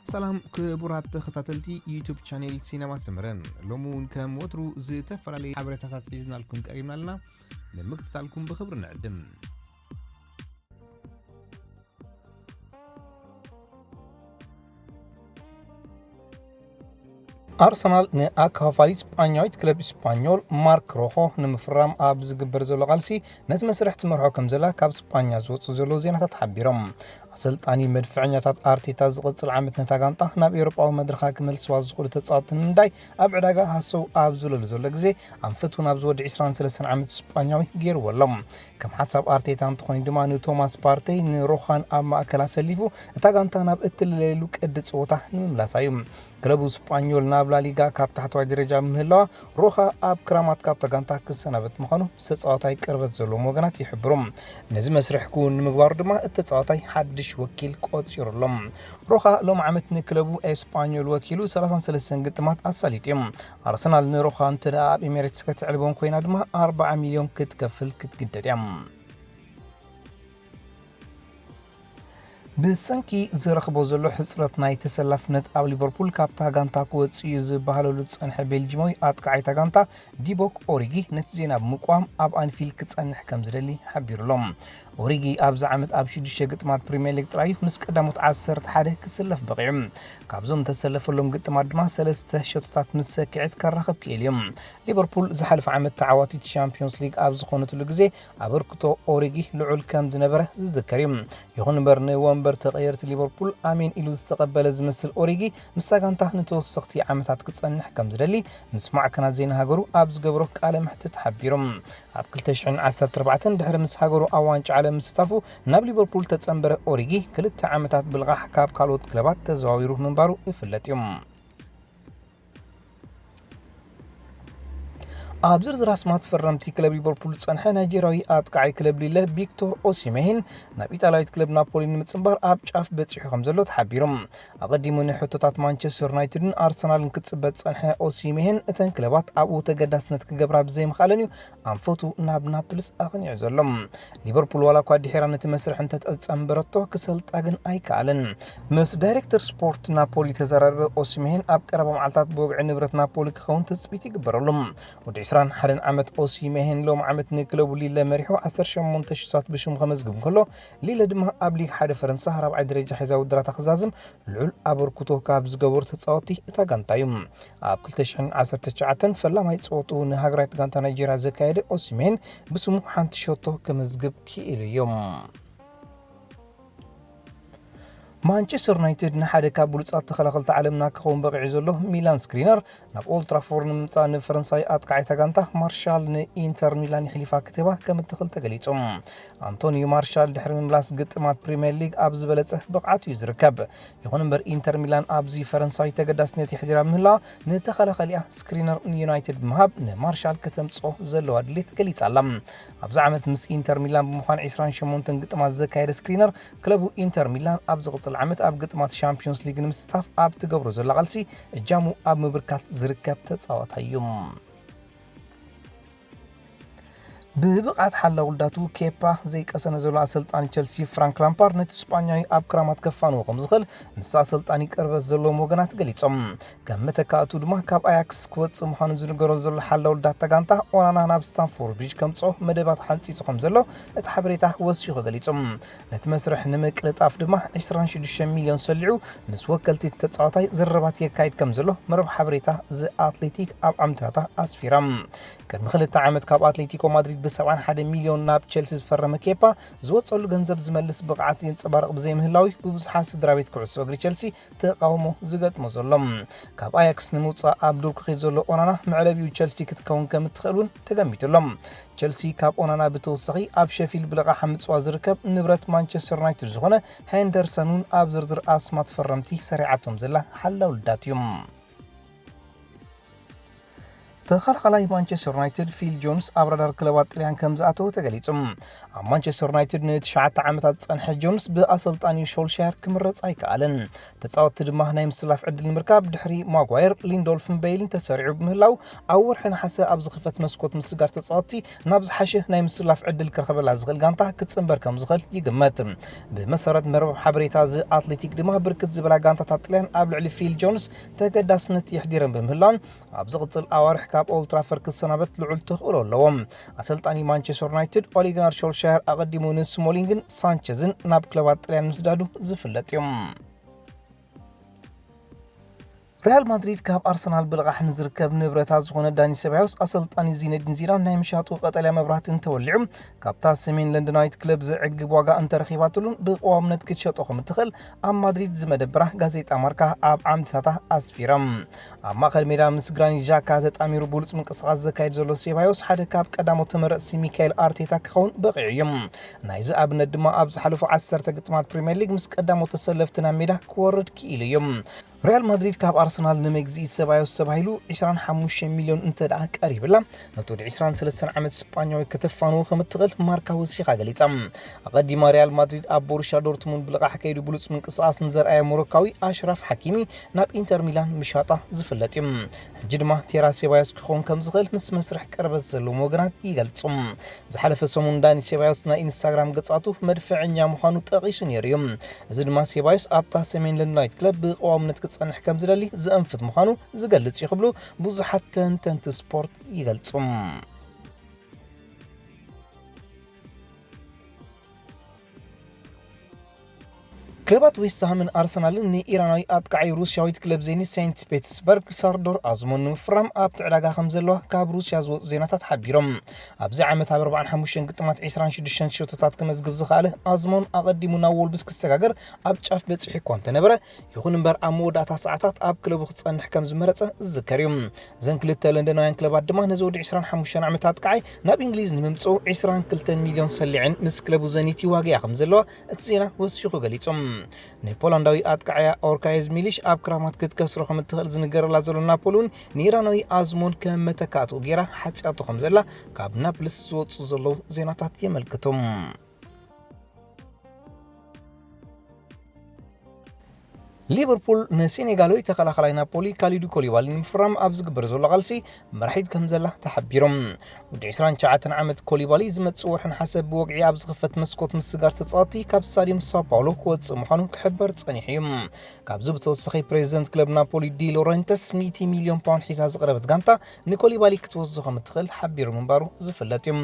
ሰላም ክቡራት ተኸታተልቲ ዩቱብ ቻኔል ሲነማ ሰመረ፣ ሎሚ እውን ከም ወትሩ ዝተፈላለዩ ሓበሬታታት ሒዝናልኩም ቀሪብና ኣለና። ንምክትታልኩም ብኽብሪ ንዕድም። ኣርሰናል ንኣካፋፋሊት ስጳኛዊት ክለብ ስጳኞል ማርክ ሮኾ ንምፍራም ኣብ ዝግበር ዘሎ ቃልሲ ነቲ መስርሕ ትመርሖ ከም ዘላ ካብ ስጳኛ ዝወፁ ዘለዉ ዜናታት ሓቢሮም። ኣሰልጣኒ መድፍዐኛታት ኣርቴታ ዝቕጽል ዓመት ነታ ጋንታ ናብ ኤውሮጳዊ መድረኻ ክመልስዋ ዝኽእሉ ተጻወትቲ ንምንዳይ ኣብ ዕዳጋ ሃሰው ኣብ ዝብለሉ ዘሎ ግዜ ኣንፈቱ ናብዚ ወዲ ዕስራን ሰለስተን ዓመት ስጳኛዊ ገይርዎ ኣሎ። ከም ሓሳብ ኣርቴታ እንተኾይኑ ድማ ንቶማስ ፓርተይ ንሮኻን ኣብ ማእከል ኣሰሊፉ እታ ጋንታ ናብ እትልለየሉ ቅዲ ጸወታ ንምምላሳ እዩ። ክለቡ ስጳኞል ናብ ላሊጋ ካብ ታሕተዋይ ደረጃ ምህላዋ ሮኻ ኣብ ክራማት ካብ ተጋንታ ክሰናበት ምዃኑ ምስ ተጻዋታይ ቅርበት ዘለዎም ወገናት ይሕብሩ። ነዚ መስርሕ ክውን ንምግባሩ ድማ እቲ ተጻዋታይ ሓድሽ ወኪል ቆጺሩ ኣሎ። ሮኻ ሎም ዓመት ንክለቡ ኤስፓኞል ወኪሉ ሰላሳን ሰለስተን ግጥማት ኣሳሊጡ እዩ። ኣርሰናል ንሮኻ እንተ ደኣ ኣብ ኤሚሬትስ ከተዕልቦን ኮይና ድማ ኣርባዓ ሚልዮን ክትከፍል ክትግደድ እያ። ብሰንኪ ዝረኽቦ ዘሎ ሕጽረት ናይ ተሰላፍነት ኣብ ሊቨርፑል ካብታ ጋንታ ክወጽእ እዩ ዝበሃለሉ ዝጸንሐ ቤልጂማዊ ኣጥቃዓይታ ጋንታ ዲቦክ ኦሪጊ ነቲ ዜና ብምቋም ኣብ ኣንፊልድ ክጸንሕ ከም ዝደሊ ሓቢሩ ኣሎ። ኦሪጊ ኣብዚ ዓመት ኣብ ሽዱሽተ ግጥማት ፕሪምየር ሊግ ጥራይ ምስ ቀዳሞት ዓሰርተ ሓደ ክስለፍ በቒዑ። ካብዞም ተሰለፈሎም ግጥማት ድማ ሰለስተ ሸቶታት ምስ ሰክዐት ከራኸብ ክኢሉ እዩ። ሊቨርፑል ዝሓለፈ ዓመት ተዓዋቲት ሻምፒዮንስ ሊግ ኣብ ዝኾነትሉ ግዜ ኣበርክቶ ኦሪጊ ልዑል ከም ዝነበረ ዝዝከር እዩ። ይኹን እምበር ንወንበር ተቐየርቲ ሊቨርፑል ኣሜን ኢሉ ዝተቐበለ ዝመስል ኦሪጊ ምስታ ጋንታ ንተወሰኽቲ ዓመታት ክጸንሕ ከም ዝደሊ ምስ ማዕከናት ዜና ሃገሩ ኣብ ዝገብሮ ቃለ መሕትት ሓቢሩ። ኣብ ክልተ ሽሕን ዓሰርተ ኣርባዕተን ድሕሪ ምስ ሃገሩ ኣብ ዋንጫ ዓለም ምስታፉ ናብ ሊቨርፑል ተጸንበረ ኦሪጊ ክልተ ዓመታት ብልቓሕ ካብ ካልኦት ክለባት ተዘዋዊሩ ምንባሩ ይፍለጥ እዩ። ኣብ ዝርዝር ኣስማት ፈረምቲ ክለብ ሊቨርፑል ዝጸንሐ ናይጀርያዊ ኣጥቃዓይ ክለብ ሊለ ቪክቶር ኦሲሜሄን ናብ ኢጣልያዊት ክለብ ናፖሊ ንምጽንባር ኣብ ጫፍ በጺሑ ከም ዘሎ ተሓቢሩ። ኣቐዲሙ ንሕቶታት ማንቸስተር ዩናይትድን ኣርሰናልን ክጽበ ዝጸንሐ ኦሲሜሄን እተን ክለባት ኣብኡ ተገዳስነት ክገብራ ብዘይምኽኣለን እዩ ኣንፈቱ ናብ ናፕልስ ኣቕኒዑ ዘሎ። ሊቨርፑል ዋላ እኳ ድሒራ ነቲ መስርሕ እንተተጸንበረቶ ክሰልጣ ግን ኣይከኣለን። ምስ ዳይሬክተር ስፖርት ናፖሊ ተዘራረበ ኦሲሜሄን ኣብ ቀረባ መዓልታት ብወግዒ ንብረት ናፖሊ ክኸውን ትጽቢት ይግበረሉ። ወዲ ዕስራን ሓደን ዓመት ኦሲሜሄን ሎም ዓመት ንክለቡ ሊለ መሪሑ ዓሰርተ ሸሞንተ ሽቶታት ብሽሙ ከመዝግብ እንከሎ ሊለ ድማ ኣብ ሊግ ሓደ ፈረንሳ ራብዓይ ደረጃ ሒዛ ውድራታ ክዛዝም ልዑል ኣበርክቶ ካብ ዝገበሩ ተጻወትቲ እታ ጋንታ እዩ። ኣብ ክልተ ሽሕን ዓሰርተ ትሽዓተን ፈላማይ ጸወትኡ ንሃገራዊት ጋንታ ናይጄርያ ዘካየደ ኦሲሜን ብስሙ ሓንቲ ሸቶ ከመዝግብ ክኢሉ እዩ። ማንቸስተር ዩናይትድ ንሓደ ካብ ብሉጻት ተኸላኸልቲ ዓለምና ክኸውን በቒዑ ዘሎ ሚላን ስክሪነር ናብ ኦልድ ትራፎርድ ንምምጻእ ንፈረንሳዊ ኣጥቃዓይታ ጋንታ ማርሻል ንኢንተር ሚላን ይሕሊፋ ክትህባ ከም እትኽእል ተገሊጹ። ኣንቶኒዮ ማርሻል ድሕሪ ምምላስ ግጥማት ፕሪምየር ሊግ ኣብ ዝበለጸ ብቕዓት እዩ ዝርከብ። ይኹን እምበር ኢንተር ሚላን ኣብዚ ፈረንሳዊ ተገዳስነት የሕዲራ ምህላዋ ንተኸላኸሊኣ ስክሪነር ንዩናይትድ ብምሃብ ንማርሻል ከተምጽኦ ዘለዋ ድሌት ገሊጻ ኣላ። ኣብዚ ዓመት ምስ ኢንተር ሚላን ብምዃን ዕስራን ሸሞንተን ግጥማት ዘካየደ ስክሪነር ክለቡ ኢንተር ሚላን ኣብ ዝቕጽል ዓመት ኣብ ግጥማት ሻምፒዮንስ ሊግ ንምስታፍ ኣብ ትገብሮ ዘላ ቃልሲ እጃሙ ኣብ ምብርካት ዝርከብ ተጻዋታይ እዩ። ብብቕዓት ሓላው ውልዳቱ ኬፓ ዘይቀሰነ ዘሎ ኣሰልጣኒ ቸልሲ ፍራንክ ላምፓርድ ነቲ ስጳኛዊ ኣብ ክራማት ከፋንዎ ከም ዝኽእል ምስ ኣሰልጣኒ ቅርበት ዘለዎም ወገናት ገሊጾም። ከም መተካእቱ ድማ ካብ ኣያክስ ክወጽእ ምዃኑ ዝንገሮ ዘሎ ሓላው ውልዳት ተጋንታ ኦናና ናብ ስታንፎርድ ብሪጅ ከምጽኦ መደባት ሓንጺጹ ከም ዘሎ እቲ ሓበሬታ ወሲኹ ገሊጹ። ነቲ መስርሕ ንምቅልጣፍ ድማ ዕስራን ሽዱሽተ ሚልዮን ሰሊዑ ምስ ወከልቲ ተጻዋታይ ዝርርባት የካይድ ከም ዘሎ መረብ ሓበሬታ ዘ ኣትሌቲክ ኣብ ዓምድታታ ኣስፊራ። ቅድሚ ክልተ ዓመት ካብ ኣትሌቲኮ ማድሪድ ብ ሰብዓን ሓደ ሚልዮን ናብ ቸልሲ ዝፈረመ ኬፓ ዝወጸሉ ገንዘብ ዝመልስ ብቕዓት የንጸባርቕ ብዘይምህላዊ ብብዙሓት ስድራ ቤት ኩዕሶ እግሪ ቸልሲ ተቓውሞ ዝገጥሞ ዘሎ። ካብ ኣያክስ ንምውጻእ ኣብ ዱር ክኸይድ ዘሎ ኦናና መዕለቢኡ ቸልሲ ክትከውን ከም እትኽእል እውን ተገሚቱ ኣሎ። ቸልሲ ካብ ኦናና ብተወሳኺ ኣብ ሸፊልድ ብልቓሕ ኣብ ምጽዋር ዝርከብ ንብረት ማንቸስተር ዩናይትድ ዝኾነ ሄንደርሰን እውን ኣብ ዝርዝር ኣስማት ፈረምቲ ሰሪዓቶም ዘላ ሓላው ልዳት እዩ። ተኸላኻላይ ማንቸስተር ዩናይትድ ፊል ጆንስ ኣብ ራዳር ክለባት ጥልያን ከም ዝኣተወ ተገሊጹ። ኣብ ማንቸስተር ዩናይትድ ንትሽዓተ ዓመታት ዝጸንሐ ጆንስ ብኣሰልጣኒ ሾልሻየር ክምረጽ ኣይከኣለን። ተጻወትቲ ድማ ናይ ምስላፍ ዕድል ንምርካብ ድሕሪ ማጓየር፣ ሊንዶልፍን ቤይልን ተሰሪዑ ብምህላው፣ ኣብ ወርሒ ነሓሰ ኣብ ዝኽፈት መስኮት ምስጋር ተጻወትቲ ናብ ዝሓሸ ናይ ምስላፍ ዕድል ክረኽበላ ዝኽእል ጋንታ ክጽንበር ከም ዝኽእል ይግመት። ብመሰረት መርበብ ሓበሬታ እዚ ኣትሌቲክ ድማ፣ ብርክት ዝበላ ጋንታታት ጥልያን ኣብ ልዕሊ ፊል ጆንስ ተገዳስነት የሕዲረን ብምህላን፣ ኣብ ዝቕጽል ኣዋርሕ ካብ ኦልትራፈር ክሰናበት ልዑል ተኽእሎ ኣለዎ። ኣሰልጣኒ ማንቸስተር ዩናይትድ ኦሊግናር ሾልሻየር ኣቐዲሙ ንስሞሊንግን ሳንቸዝን ናብ ክለባት ጥልያን ምስዳዱ ዝፍለጥ እዩ። ሪያል ማድሪድ ካብ ኣርሰናል ብልቓሕ ንዝርከብ ንብረታ ዝኾነ ዳኒ ሴባዮስ ኣሰልጣኒ ዚነዲን ዚዳን ናይ ምሻጡ ቀጠልያ መብራህቲ እንተወሊዑ፣ ካብታ ሰሜን ለንደናዊት ክለብ ዘዕግብ ዋጋ እንተረኺባትሉን ብቐዋምነት ክትሸጦ ከም እትኽእል ኣብ ማድሪድ ዝመደበራ ጋዜጣ ማርካ ኣብ ዓምድታታ ኣስፊራ። ኣብ ማእከል ሜዳ ምስ ግራኒት ዣካ ተጣሚሩ ብሉጽ ምንቅስቓስ ዘካይድ ዘሎ ሴባዮስ፣ ሓደ ካብ ቀዳሞት ተመረጽቲ ሚካኤል ኣርቴታ ክኸውን በቒዑ እዩ። ናይዚ ኣብነት ድማ ኣብ ዝሓለፉ ዓሰርተ ግጥማት ፕሪምየር ሊግ ምስ ቀዳሞት ተሰለፍቲ ናብ ሜዳ ክወርድ ክኢሉ እዩ። ሪያል ማድሪድ ካብ ኣርሰናል ንመግዝኢ ሰባዮስ ተባሂሉ ዕስራን ሓሙሽተን ሚልዮን እንተ ደኣ ቀሪብላ፣ ነቲ ወዲ ዕስራን ሰለስተን ዓመት ስጳኛዊ ከተፋንዎ ከም እትኽእል ማርካ ወሲኻ ገሊጻ። ኣቐዲማ ሪያል ማድሪድ ኣብ ቦሩሻ ዶርትሙንድ ብልቓሕ ከይዱ ብሉጽ ምንቅስቓስ ንዘርኣየ ሞሮካዊ ኣሽራፍ ሓኪሚ ናብ ኢንተር ሚላን ምሻጣ ዝፍለጥ እዩ። ሕጂ ድማ ቴራ ሴባዮስ ክኸውን ከም ዝኽእል ምስ መስርሕ ቅርበት ዘለዎም ወገናት ይገልጹ። ዝሓለፈ ሰሙን ዳኒ ሴባዮስ ናይ ኢንስታግራም ገጻቱ መድፈዐኛ ምዃኑ ጠቒሱ ነይሩ እዩ። እዚ ድማ ሴባዮስ ኣብታ ሰሜን ለንደናዊት ክለብ ብቐዋምነት ክጸንሕ ከም ዝደሊ ዘእንፍት ምዃኑ ዝገልጽ እዩ ክብሉ ብዙሓት ተንተንቲ ስፖርት ይገልጹ። ክለባት ዌስትሃምን ኣርሰናልን ንኢራናዊ ኣጥቃዓይ ሩስያዊት ክለብ ዜኒት ሴንት ፔተርስበርግ ሳርዶር ኣዝሞን ንምፍራም ኣብቲ ዕዳጋ ከም ዘለዋ ካብ ሩስያ ዝወጹ ዜናታት ሓቢሮም። ኣብዚ ዓመት ኣብ ኣርባዓን ሓሙሽተን ግጥማት ዕስራን ሽዱሽተን ሸቶታት ክመዝግብ ዝኸኣለ ኣዝሞን፣ ኣቐዲሙ ናብ ወልብስ ክሰጋገር ኣብ ጫፍ በጺሑ እኳ እንተነበረ፣ ይኹን እምበር ኣብ መወዳእታ ሰዓታት ኣብ ክለቡ ክጸንሕ ከም ዝመረጸ ዝዝከር እዩ። እዘን ክልተ ለንደናውያን ክለባት ድማ ነዚ ወዲ ዕስራን ሓሙሽተን ዓመት ኣጥቃዓይ ናብ እንግሊዝ ንምምጽኡ ዕስራን ክልተን ሚልዮን ሰሊዐን ምስ ክለቡ ዘኒት ይዋግያ ከም ዘለዋ እቲ ዜና ወሲኹ ገሊጹ። ንፖላንዳዊ ኣጥቃዓያ ኦርካየዝ ሚሊሽ ኣብ ክራማት ክትከስሮ ከም እትኽእል ዝንገረላ ዘሎ ናፖሊ እውን ንኢራናዊ ኣዝሞን ከም መተካእትኡ ገይራ ሓጽያቶ ከም ዘላ ካብ ናፕልስ ዝወጹ ዘለዉ ዜናታት የመልክቱ። ሊቨርፑል ንሴኔጋላዊ ተኸላኻላይ ናፖሊ ካሊዱ ኮሊባሊ ንምፍራም ኣብ ዝግበር ዘሎ ቃልሲ መራሒት ከም ዘላ ተሓቢሮም። ወዲ ዕስራን ትሽዓተን ዓመት ኮሊባሊ ዝመጽእ ወርሒ ነሓሰ ብወግዒ ኣብ ዝኽፈት መስኮት ምስጋር ተጻወትቲ ካብ ስታዲየም ሳኦ ፓውሎ ክወጽእ ምዃኑ ክሕበር ጸኒሑ እዩ። ካብዚ ብተወሳኺ ፕሬዚደንት ክለብ ናፖሊ ዲ ሎረንተስ ሚእቲ ሚልዮን ፓውንድ ሒዛ ዝቐረበት ጋንታ ንኮሊባሊ ክትወስዶ ከም እትኽእል ሓቢሩ ምንባሩ ዝፍለጥ እዩ።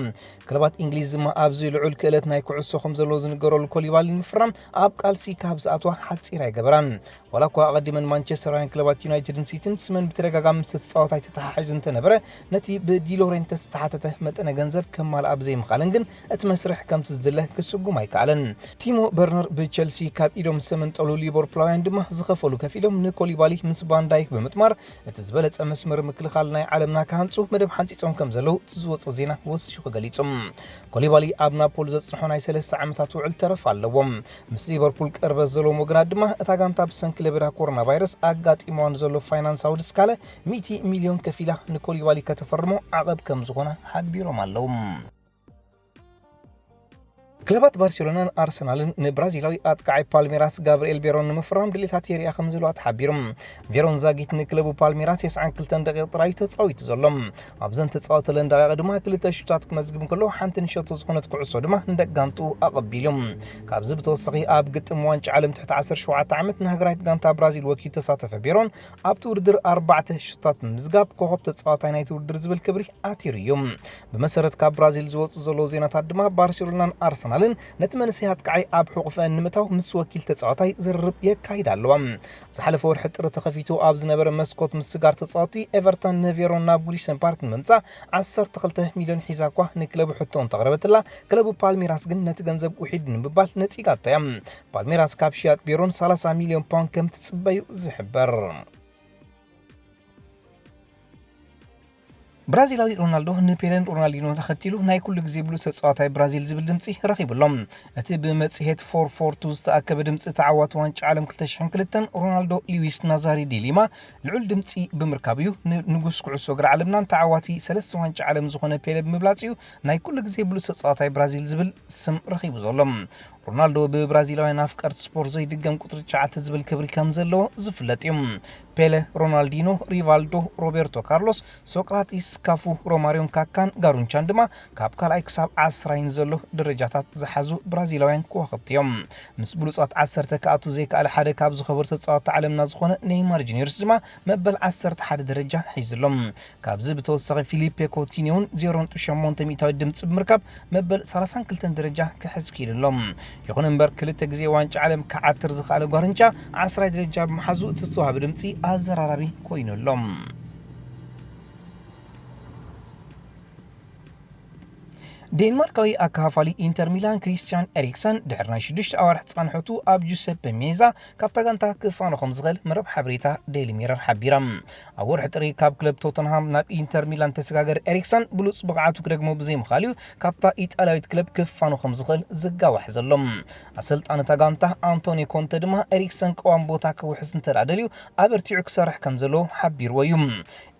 ክለባት እንግሊዝ ድማ ኣብዚ ልዑል ክእለት ናይ ኩዕሶ ከም ዘለዎ ዝንገረሉ ኮሊባሊ ንምፍራም ኣብ ቃልሲ ካብ ዝኣትዋ ሓጺር ኣይገበራን። ዋላ እኳ ኣቐዲመን ማንቸስተራውያን ክለባት ዩናይትድን ሲቲን ስመን ብተደጋጋሚ ምስ እቲ ጻወታይ ተተሓሒዙ እንተነበረ፣ ነቲ ብዲሎሬንተስ ዝተሓተተ መጠነ ገንዘብ ከማልኣ ብዘይምኻለን ግን እቲ መስርሕ ከምቲ ዝድለ ክስጉም ኣይከኣለን። ቲሞ በርነር ብቸልሲ ካብ ኢዶም ዝተመንጠሉ ሊቨርፑላውያን ድማ ዝኸፈሉ ከፊሎም ንኮሊባሊ ምስ ቫንዳይክ ብምጥማር እቲ ዝበለጸ መስመር ምክልኻል ናይ ዓለምና ክሃንጹ መደብ ሓንጺጾም ከም ዘለዉ እቲ ዝወጸ ዜና ወሲኹ ገሊጹ። ኮሊባሊ ኣብ ናፖሊ ዘጽንሖ ናይ ሰለስተ ዓመታት ውዕል ተረፍ ኣለዎ። ምስ ሊቨርፑል ቅርበት ዘለዎም ወገናት ድማ እታ ጋንታ ብሰንኪ ለበዳ ኮሮና ቫይረስ ኣጋጢምዋ ንዘሎ ፋይናንሳዊ ድስካለ ሚእቲ ሚልዮን ከፊላ ንኮሊባሊ ከተፈርሞ ዓቐብ ከም ዝኾና ሓቢሮም ኣለዉ። ክለባት ባርሴሎናን ኣርሰናልን ንብራዚላዊ ኣጥቃዓይ ፓልሜራስ ጋብርኤል ቬሮን ንምፍራም ድሌታት የርእያ ከም ዘለዋ ተሓቢሩ። ቬሮን ዛጊት ንክለቡ ፓልሜራስ የስዓን ክልተን ደቂቕ ጥራይ ተጻዊቱ ዘሎ። ኣብዘን ተጻወተለን ደቂቕ ድማ ክልተ ሹታት ክመዝግብ እንከሎ፣ ሓንቲ ንሸቶ ዝኾነት ኩዕሶ ድማ ንደጋንቱ ኣቐቢሉ። ካብዚ ብተወሳኺ ኣብ ግጥም ዋንጫ ዓለም ትሕቲ ዓሰርተ ሸውዓተ ዓመት ንሃገራዊት ጋንታ ብራዚል ወኪሉ ተሳተፈ ቬሮን፣ ኣብቲ ውድድር ኣርባዕተ ሹታት ብምምዝጋብ ኮኸብ ተጻዋታይ ናይቲ ውድድር ዝብል ክብሪ ኣቲሩ እዩ። ብመሰረት ካብ ብራዚል ዝወጹ ዘለዉ ዜናታት ድማ፣ ባርሴሎናን ኣርሰናልን ነቲ መንእሰይ ኣጥቃዓይ ኣብ ሕቑፈን ንምእታው ምስ ወኪል ተጻዋታይ ዝርርብ የካይዳ ኣለዋ። ዝሓለፈ ወርሒ ጥሪ ተኸፊቱ ኣብ ዝነበረ መስኮት ምስጋር ተጻወቲ፣ ኤቨርተን ንቬሮን ናብ ጉዲሰን ፓርክ ንምምጻእ ዓሰርተ ክልተ ሚልዮን ሒዛ እኳ ንክለቡ ሕቶ እንተቕረበትላ፣ ክለቡ ፓልሜራስ ግን ነቲ ገንዘብ ውሒድ ንምባል ነጺጋቶ እያ። ፓልሜራስ ካብ ሽያጥ ቬሮን ሰላሳ ሚልዮን ፓውንድ ከም ትጽበዩ ዝሕበር። ብራዚላዊ ሮናልዶ ንፔለን ሮናልዲኖን ተኸቲሉ ናይ ኩሉ ግዜ ብሉጽ ተጻዋታይ ብራዚል ዝብል ድምጺ ረኺቡ ኣሎ። እቲ ብመጽሔት ፎር ፎር ቱ ዝተኣከበ ድምጺ ተዓዋቲ ዋንጫ ዓለም ክልተ ሽሕን ክልተን ሮናልዶ ሉዊስ ናዛሪ ዲ ሊማ ልዑል ድምጺ ብምርካብ እዩ ንንጉስ ኩዕሶ እግሪ ዓለምናን ተዓዋቲ ሰለስተ ዋንጫ ዓለም ዝኾነ ፔለ ብምብላጽ እዩ ናይ ኩሉ ግዜ ብሉጽ ተጻዋታይ ብራዚል ዝብል ስም ረኺቡ ዘሎ። ሮናልዶ ብብራዚላውያን ኣፍቀርቲ ስፖርት ዘይድገም ቁጽሪ ትሽዓተ ዝብል ክብሪ ከም ዘለዎ ዝፍለጥ እዩ። ፔለ፣ ሮናልዲኖ፣ ሪቫልዶ፣ ሮቤርቶ ካርሎስ፣ ሶቅራጢስ፣ ካፉ፣ ሮማሪዮን ካካን ጋሩንቻን ድማ ካብ ካልኣይ ክሳብ ዓስራይ ንዘሎ ደረጃታት ዝሓዙ ብራዚላውያን ከዋኽብቲ እዮም። ምስ ብሉጻት ዓሰርተ ክኣቱ ዘይከኣለ ሓደ ካብ ዝኸበሩ ተጻወትቲ ዓለምና ዝኾነ ኔይማር ጁኒዮርስ ድማ መበል ዓሰርተ ሓደ ደረጃ ሒዙ ኣሎ። ካብዚ ብተወሳኺ ፊሊፔ ኮቲኒዮን ዜሮ ነጥቢ ሸሞንተ ሚእታዊት ድምጺ ብምርካብ መበል ሰላሳን ክልተን ደረጃ ክሕዝ ክኢሉ ኣሎ። ይኹን እምበር ክልተ ግዜ ዋንጫ ዓለም ክዓትር ዝኸኣለ ጓርንቻ ዓስራይ ደረጃ ብምሓዙ እቲ ዝተዋህበ ድምጺ ኣዘራራቢ ኮይኑ ኣሎ። ዴንማርካዊ ኣካፋፋሊ ኢንተር ሚላን ክሪስቲያን ኤሪክሰን ድሕሪ ናይ ሽዱሽተ ኣዋርሕ ጻንሖቱ ኣብ ጁሰፐ ሜዛ ካብታ ጋንታ ክፋኖ ከም ዝኽእል መረብ ሓበሬታ ዴይሊ ሚረር ሓቢራ። ኣብ ወርሒ ጥሪ ካብ ክለብ ቶተንሃም ናብ ኢንተር ሚላን ተሰጋገረ ኤሪክሰን ብሉጽ ብቕዓቱ ክደግሞ ብዘይምኽኣሉ ካብታ ኢጣልያዊት ክለብ ክፋኖ ከም ዝኽእል ዝጋዋሕ ዘሎ። ኣሰልጣኒ እታ ጋንታ ኣንቶኒ ኮንተ ድማ ኤሪክሰን ቀዋም ቦታ ክውሕስ እንተ ደኣ ደልዩ ኣበርቲዑ ክሰርሕ ከም ዘለዎ ሓቢርዎ እዩ።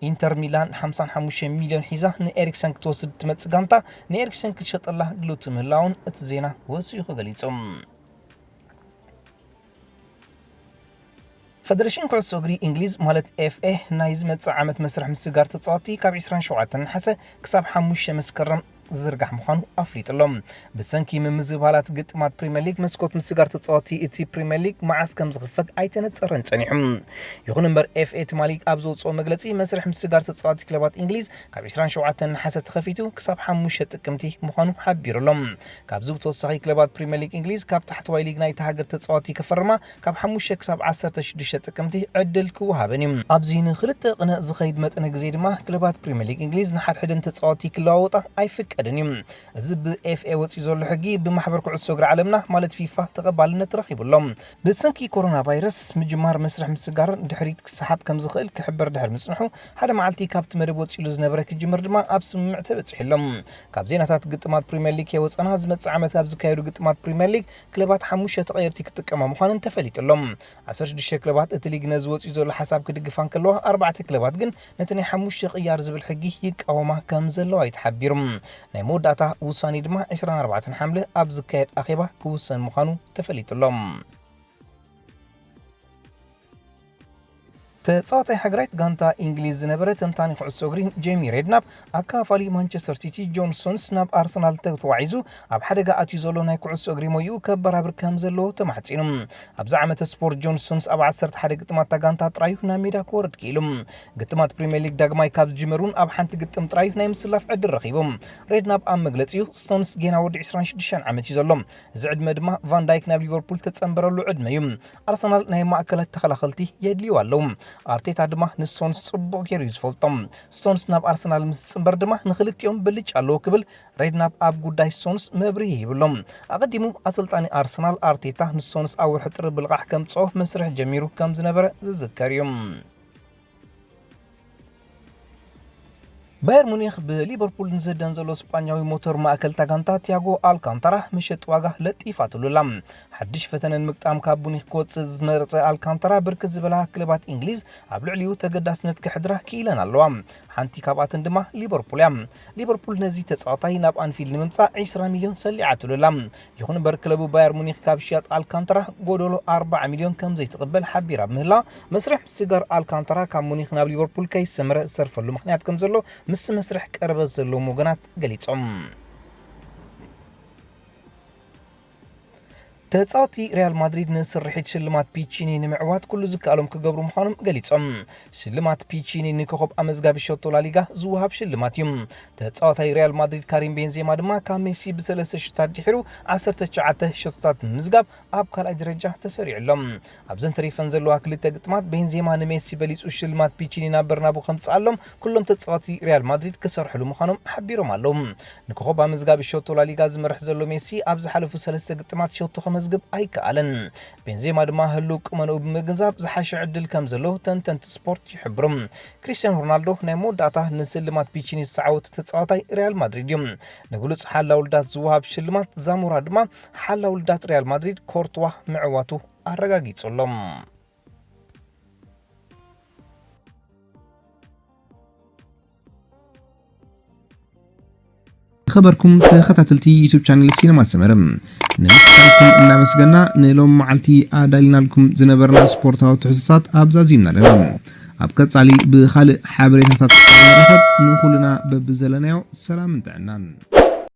ኢንተር ሚላን ሓምሳን ሓሙሽተ ሚልዮን ሒዛ ንኤሪክሰን ክትወስድ ትመጽእ ጋንታ ንኤሪክሰን ክትሸጠላ ድልውቲ ምህላውን እቲ ዜና ወሲኹ ገሊጹ። ፈደረሽን ኩዕሶ እግሪ እንግሊዝ ማለት ኤፍ ኤ ናይ ዝመጽእ ዓመት መስርሕ ምስጋር ተጻወትቲ ካብ ዕስራን ሸውዓተን ነሓሰ ክሳብ ሓሙሽተ መስከረም ዝዝርጋሕ ምዃኑ ኣፍሊጡ ኣሎ። ብሰንኪ ምምዝባላት ግጥማት ፕሪምየር ሊግ መስኮት ምስጋር ተጻወትቲ እቲ ፕሪምየር ሊግ መዓስ ከም ዝኽፈት ኣይተነጸረን ጸኒሑ። ይኹን እምበር ኤፍ ኤ ትማሊ ኣብ ዘውጽኦ መግለጺ መስርሕ ምስጋር ተጻወትቲ ክለባት እንግሊዝ ካብ ዕስራን ሸውዓተን ነሓሰ ተኸፊቱ ክሳብ ሓሙሽተ ጥቅምቲ ምዃኑ ሓቢሩ ኣሎ። ካብዚ ብተወሳኺ ክለባት ፕሪምየር ሊግ እንግሊዝ ካብ ታሕተዋይ ሊግ ናይታ ሃገር ተጻወትቲ ክፈርማ ካብ ሓሙሽተ ክሳብ ዓሰርተ ሽዱሽተ ጥቅምቲ ዕድል ክወሃበን እዩ። ኣብዚ ንኽልተ ቅነ ዝኸይድ መጠነ ግዜ ድማ ክለባት ፕሪምየር ሊግ እንግሊዝ ንሓድሕደን ተጻወትቲ ክለዋወጣ ኣይፍቀድን እዩ። እዚ ብኤፍ ኤ ወጺኡ ዘሎ ሕጊ ብማሕበር ኩዕሶ እግሪ ዓለምና ማለት ፊፋ ተቐባልነት ረኺቡ ኣሎ። ብሰንኪ ኮሮና ቫይረስ ምጅማር መስርሕ ምስጋር ድሕሪት ክሰሓብ ከም ዝኽእል ክሕበር ድሕሪ ምጽንሑ ሓደ መዓልቲ ካብቲ መደብ ወጺሉ ዝነበረ ክጅምር ድማ ኣብ ስምምዕ ተበጺሑ ኣሎ። ካብ ዜናታት ግጥማት ፕሪምየር ሊግ ከይወጸና ዝመጽእ ዓመት ኣብ ዝካየዱ ግጥማት ፕሪምየር ሊግ ክለባት ሓሙሽተ ተቐየርቲ ክጥቀማ ምዃነን ተፈሊጡ ኣሎ። ዓሰርተ ሽዱሽተ ክለባት እቲ ሊግ ነዚ ወጺኡ ዘሎ ሓሳብ ክድግፋ እንከለዋ ኣርባዕተ ክለባት ግን ነቲ ናይ ሓሙሽተ ቅያር ዝብል ሕጊ ይቃወማ ከም ዘለዋ እዩ ተሓቢሩ። ናይ መወዳእታ ውሳኔ ድማ ዕስራን ኣርባዕተን ሓምለ ኣብ ዝካየድ ኣኼባ ክውሰን ምዃኑ ተፈሊጡ ኣሎ። ተጻዋታይ ሃገራዊት ጋንታ እንግሊዝ ዝነበረ ተንታኒ ኩዕሶ እግሪ ጄሚ ሬድናፕ ኣካፋሊ ማንቸስተር ሲቲ ጆን ስቶንስ ናብ ኣርሰናል ተተዋዒዙ ኣብ ሓደጋ ኣትዩ ዘሎ ናይ ኩዕሶ እግሪ ሞይኡ ከበራብር ከም ዘለዎ ተማሕጺኑ። ኣብዚ ዓመተ ስፖርት ጆን ስቶንስ ኣብ ዓሰርተ ሓደ ግጥማት እታ ጋንታ ጥራዩ ናብ ሜዳ ክወርድ ክኢሉ። ግጥማት ፕሪምየር ሊግ ዳግማይ ካብ ዝጅመር እውን ኣብ ሓንቲ ግጥም ጥራዩ ናይ ምስላፍ ዕድል ረኺቡ። ሬድናፕ ኣብ መግለጺኡ ስቶንስ ጌና ወዲ ዕስራን ሽዱሽተን ዓመት እዩ ዘሎ። እዚ ዕድመ ድማ ቫን ዳይክ ናብ ሊቨርፑል ተጸንበረሉ ዕድመ እዩ። ኣርሰናል ናይ ማእከላት ተኸላኸልቲ የድልዩ ኣለዉ። ኣርቴታ ድማ ንስቶንስ ጽቡቕ ገይሩ እዩ ዝፈልጦም። ስቶንስ ናብ ኣርሰናል ምስ ዝጽንበር ድማ ንኽልቲኦም ብልጫ ኣለዎ ክብል ሬድናፕ ኣብ ጉዳይ ስቶንስ መብርሂ ሂብሎም። ኣቐዲሙ ኣሰልጣኒ ኣርሰናል ኣርቴታ ንስቶንስ ኣብ ወርሒ ጥሪ ብልቓሕ ከምጽኦ መስርሕ ጀሚሩ ከም ዝነበረ ዝዝከር እዩ። ባየር ሙኒክ ብሊቨርፑል ንዝህደን ዘሎ ስጳኛዊ ሞተር ማእከል እታ ጋንታ ቲያጎ ኣልካንታራ መሸጢ ዋጋ ለጢፋትሉ ኣላ። ሓድሽ ፈተነ ንምግጣም ካብ ሙኒክ ክወጽእ ዝመረጸ ኣልካንታራ ብርክት ዝበላ ክለባት እንግሊዝ ኣብ ልዕሊኡ ተገዳስነት ክሕድራ ክኢለን ኣለዋ። ሓንቲ ካብኣተን ድማ ሊቨርፑል እያ። ሊቨርፑል ነዚ ተጻዋታይ ናብ ኣንፊልድ ንምምጻእ ዕስራ ሚልዮን ሰሊዓትሉ ኣላ። ይኹን እምበር ክለቡ ባየር ሙኒክ ካብ ሽያጥ ኣልካንታራ ጎደሎ ኣርባዓ ሚልዮን ከም ዘይትቕበል ሓቢራ ብምህላ መስርሕ ምስጋር ኣልካንታራ ካብ ሙኒክ ናብ ሊቨርፑል ከይሰመረ ዝሰርፈሉ ምኽንያት ከም ዘሎ ምስ መስርሕ ቀረበት ዘለዎም ወገናት ገሊጾም። ተጻወቲ ሪያል ማድሪድ ንስርሒት ሽልማት ፒቺኒ ንምዕዋት ኩሉ ዝከኣሎም ክገብሩ ምዃኖም ገሊጾም። ሽልማት ፒቺኒ ንኮኸብ ኣመዝጋቢ ሸቶ ላሊጋ ዝወሃብ ሽልማት እዩ። ተጻዋታይ ሪያል ማድሪድ ካሪም ቤንዜማ ድማ ካብ ሜሲ ብሰለስተ ሸቶታት ድሒሩ ዓሰርተ ትሽዓተ ሸቶታት ብምምዝጋብ ኣብ ካልኣይ ደረጃ ተሰሪዑ ኣሎ። ኣብዘን ተሪፈን ዘለዋ ክልተ ግጥማት ቤንዜማ ንሜሲ በሊጹ ሽልማት ፒቺኒ ናብ በርናቡ ከምጽኣሎም ኩሎም ተጻወቲ ሪያል ማድሪድ ክሰርሕሉ ምዃኖም ሓቢሮም ኣለዉ። ንኮኸብ ኣመዝጋቢ ሸቶ ላሊጋ ዝመርሕ ዘሎ ሜሲ ኣብ ዝሓለፉ ሰለስተ ግጥማት ሸቶ ከመዝግብ ክመዝግብ ኣይከኣለን። ቤንዜማ ድማ ህሉው ቁመንኡ ብምግንዛብ ዝሓሸ ዕድል ከም ዘሎ ተንተንቲ ስፖርት ይሕብሩ። ክሪስቲያኖ ሮናልዶ ናይ መወዳእታ ንስልማት ፒቺኒ ዝተዓወተ ተጻዋታይ ሪያል ማድሪድ እዩ። ንብሉጽ ሓላው ልዳት ዝወሃብ ሽልማት ዛሞራ ድማ ሓላው ልዳት ሪያል ማድሪድ ኮርትዋ ምዕዋቱ ኣረጋጊጹ ኣሎ። ዝኸበርኩም ተኸታተልቲ ዩቱብ ቻነል ሲነማ ሰመረ፣ ንምክትታልኩም እናመስገና ንሎም መዓልቲ ኣዳሊናልኩም ዝነበርና ስፖርታዊ ትሕዝቶታት ኣብዛዚምና ኣለና። ኣብ ቀጻሊ ብኻልእ ሓበሬታታት ንራኸብ። ንኹልና በብዘለናዮ ሰላምን ጥዕናን።